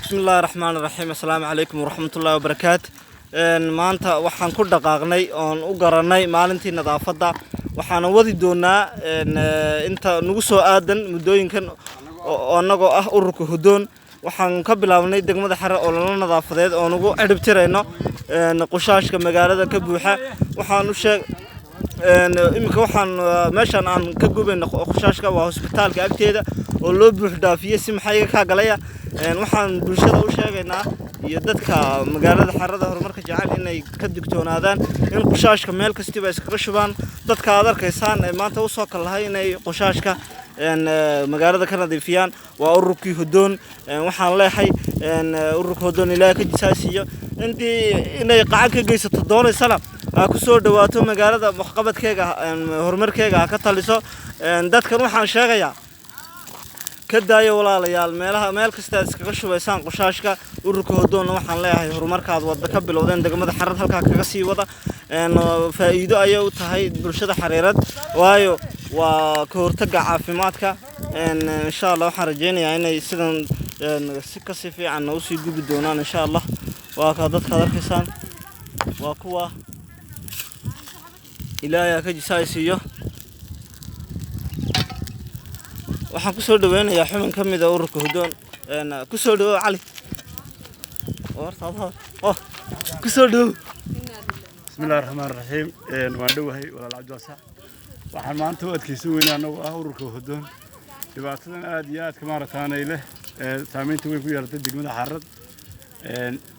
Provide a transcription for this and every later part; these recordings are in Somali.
Bismillahi raxmaani raxiim. Assalaamu calaykum waraxmatullaahi wabarakaatu. Maanta waxaan ku dhaqaaqnay oon u garanay maalintii nadaafadda. Waxaana wadi doonaa inta nagu soo aadan muddooyinkan oo annagoo ah ururka Hudoon. Waxaan ka bilaabnay degmada Xare oo lala nadaafadeed oo nagu cirib tirayno qushaashka magaalada ka buuxa. Waxaan u sheeg iminka waxaan meeshaan aan ka gubayno qushaashka waa hosbitaalka agteeda oo loo buux dhaafiyey si maxayga kaa galaya. Waxaan bulshada u sheegaynaa iyo dadka magaalada Xarada horumarka jecel inay ka digtoonaadaan in qushaashka meel kastiba iskaga shubaan. Dadka aad arkaysaan ee maanta usoo kallahay inay qushaashka magaalada ka nadiifiyaan waa ururkii Hudoon. Waxaan leeyahay ururka Hudoon Ilaahay ka jisaasiiyo. Intii inay qacan ka geysato doonaysana ha ku soo dhawaato magaalada, waxqabadkeega, horumarkeega ha ka taliso. Dadkan waxaan sheegayaa, ka daayo walaalayaal meelaha meel kasta aad iskaga shubaysaan qushaashka. Ururka Hodoonna waxaan leeyahay, horumarkaad wadda ka bilowdeen degmada Xarad halkaa kaga sii wada. Faa'iido ayay u tahay bulshada Xariirad, waayo waa ka hortagga caafimaadka. Insha Allah waxaan rajeynayaa inay sidan si kasii fiicanna usii gubi doonaan insha Allah. Waa kaa dadkaad arkaysaan, waa kuwa. Ilaahay ha ka jisaay siiyo. Waxaan kusoo dhaweynayaa xubin ka mid a ururka Hudoon. Kusoo dhawow Cali. Horta oh, kusoo dhawow. Bismillahi raxmaan raxiim. Waan dhowahay walaal Cabdiwasac. Waxaan maanta u adkaysan weynaa annagu ah ururka Hudoon dhibaatadan aad iyo aadka maaragtaanay leh ee saameynta weyn ku yeelatay degmada Xarad,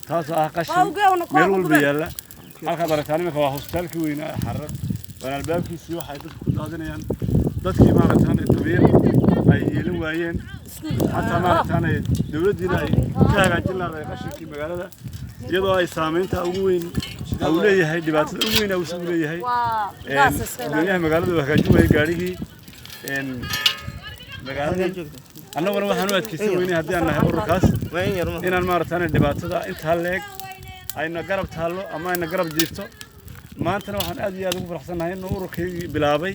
taasoo ah qashin meel walba yaalla. Halkaad aragtaan iminka waa hosbitaalkii weynaa ee Xarad, waana albaabkiisii. Waxay dadku ku daadinayaan, dadkii maaragtaanay damiir ay yeelan waayeen, xataa maaragtaanay dowladdiina ay ka hagaajin lahaday qashinkii magaalada, iyadoo ay saameynta ugu weyn uu leeyahay, dhibaatada ugu weyn uu isagu leeyahay. Gudoomiyaha magaalada uu hagaajin waayey gaadhigii magaalada. Annaguna waxaan u adkaysan weynay haddii aan nahay ururkaas Waa in yar ma inaan maaragtaanay dhibaatada intaa leeg ayna garab taallo ama ayna garab jiifto. Maantana waxaan aad iyo aad ugu faraxsannahay inuu ururkaygii bilaabay.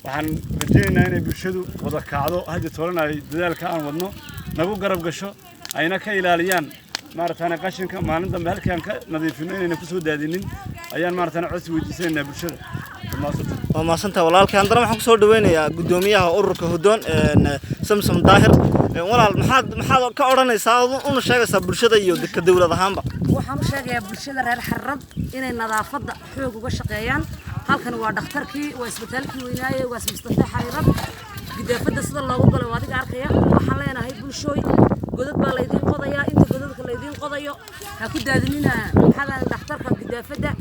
Waxaan rajaynaynaa inay bulshadu wada kacdo haddi toolana ay dadaalka aan wadno nagu garab gasho, ayna ka ilaaliyaan maaragtaanay qashinka maalin dambe halkii aan ka nadiifino inayna kusoo daadinin ayaan maaragtaanay codsi weydiisanaynaa bulshada. Mahadsantahay. Waa mahadsantahay walaalkay. Haddana waxaan kusoo dhaweynayaa guddoomiyaha ururka Hudoon, Samsam Daahir. Walaal, maxaad ka odhanaysaa ood una sheegaysaa bulshada iyo ka dowlad ahaanba? Waxaan u sheegayaa bulshada reer Xarrad inay nadaafadda xoog uga shaqeeyaan. Halkan waa dhakhtarkii, waa isbitaalkii weynaaye, waa Mustafa Xariirad. Gidaafadda sida loogu galay waa adiga arkaya. Waxaan leenahay bulshooy, godad baa laydiin qodayaa. Inta godadka laydiin qodayo ha ku daadinina maxaa dhakhtarka gidaafadda.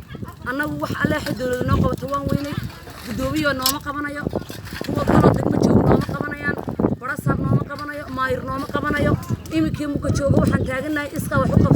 Annagu wax alleexa dowlada noo qabato waan weynay. Guddoomiyo nooma qabanayo, kuwa kaloo degmo jooga nooma qabanayaan, barasaab nooma qabanayo, maayir nooma qabanayo. Iminkii muka jooga waxaan taaganahay iskaa wax u qabso.